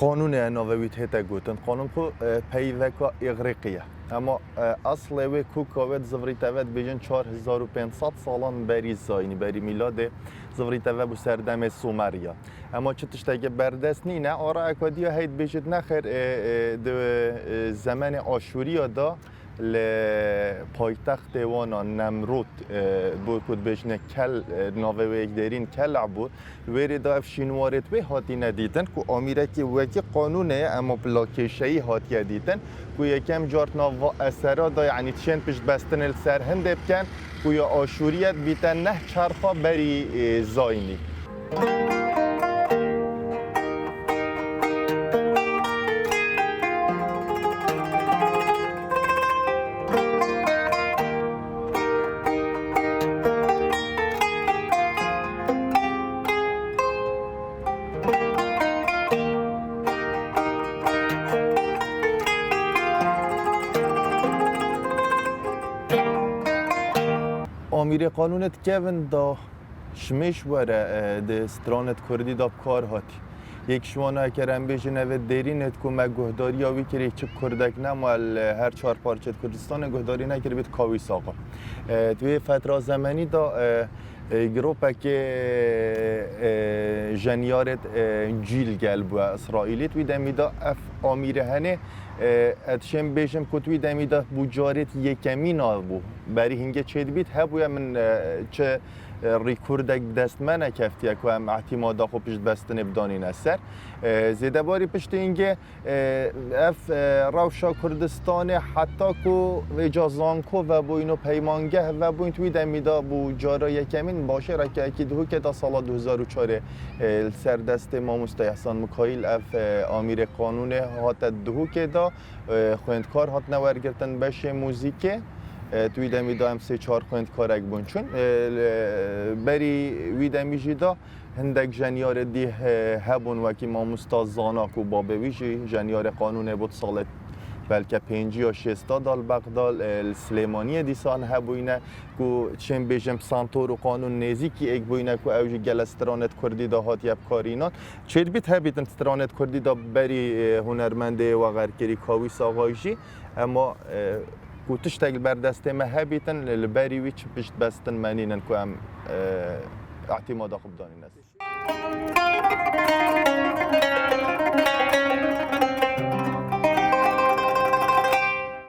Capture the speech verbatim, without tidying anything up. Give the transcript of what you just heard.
Qanûnê navê wî tête gotin. Qanûn ku, e, peyveka îgrîqî ye. Ema, e, eslê wê koka wê di zivrî te ve dibêjin çar hezar û pênc sed salan berî zayînî, berî mîladê zivrî te ve bû serdemê Sumerya. Ema çi tiştekê berdest nîne, ara ekadiya hey dibêjit nexêr, e, e, di, e, zemenê Aşûriya de li paytextê wana Nemrûd, e, bû ku dibêjine Kel, e, navê wê yek derîn Kel'a bû. Wêrê de ev şînwarêt wê hatîne dîtin ku amîrekî wekî qanûnê ye, ema bila kêşeyî hatiye dîtin ku yekem car di nav va esera de, yanî çên piştbestinê li ser hindê bikin ku ya Aşûriyet bîte neh çerxa berî, e, zayînî. Amîrê qanûnê dikevin da şimêş were, e, di stranêt kurdî da bi kar hatî. Yek ji wana eker em bêjin ev ê derînêt ku me guhdariya wî kirî çi kurdek nema li her çar parçet Kurdistanê guhdarî nekiribît Kawîs Axa. E, di wê fetra zemenî da, e, e, gropekê, e, jenyarêt, e, cîl gel bûye Îsraîlî. Di wî demî da ev amîre henê, e, ez dişêm bêjim ku di wî demî da bû carêt yekemîn a bû. Berî hingê çêdibît hebûye min, e, çi, e, rîkurdek bi dest me nekeftiye ku em îtîmada xwe piştbestinê bidanîne ser. E, zêdebarî piştî hingê, e, ev, e, rewşa Kurdistanê heta ku vêca zanko vebûyîn û peymangeh vebûyîn, di wî demî de bû cara yekemîn bajareke yekî Duhokê de sala du hezar û çarê, e, li ser destê mamoste Ehsan Mikaîl ev, e, amîrê qanûnê hate Duhokê de, e, xwendkar hatine wergirtin beşê muzîkê. E, di wî demî de em sê çar xwendkarek bûn. Çûn, e, li, berî wî demî jî de hindek jenyarê dî, e, hebûn, wekî mamosta Zana ku babê wî jî jenyarê qanûnê bû, di salê belke pêncî ya şêsta da li Bexda, e, li Silêmaniyê dîsan hebûyne ku çên bêjim santor û qanûn nêzîkî êk bûyne ku ew jî gele stranêt kurdî da hatiye bikarînan. Çêdibît hebîtin stranêt kurdî da berî, e, hunermendê wexerkirî Kawîs Axayî jî, ema, e, ku tiştek li ber destê me hebîtin, li, li berî wî çi piştbestin me nînin ku em, e, îtîmada xwe bidanîne.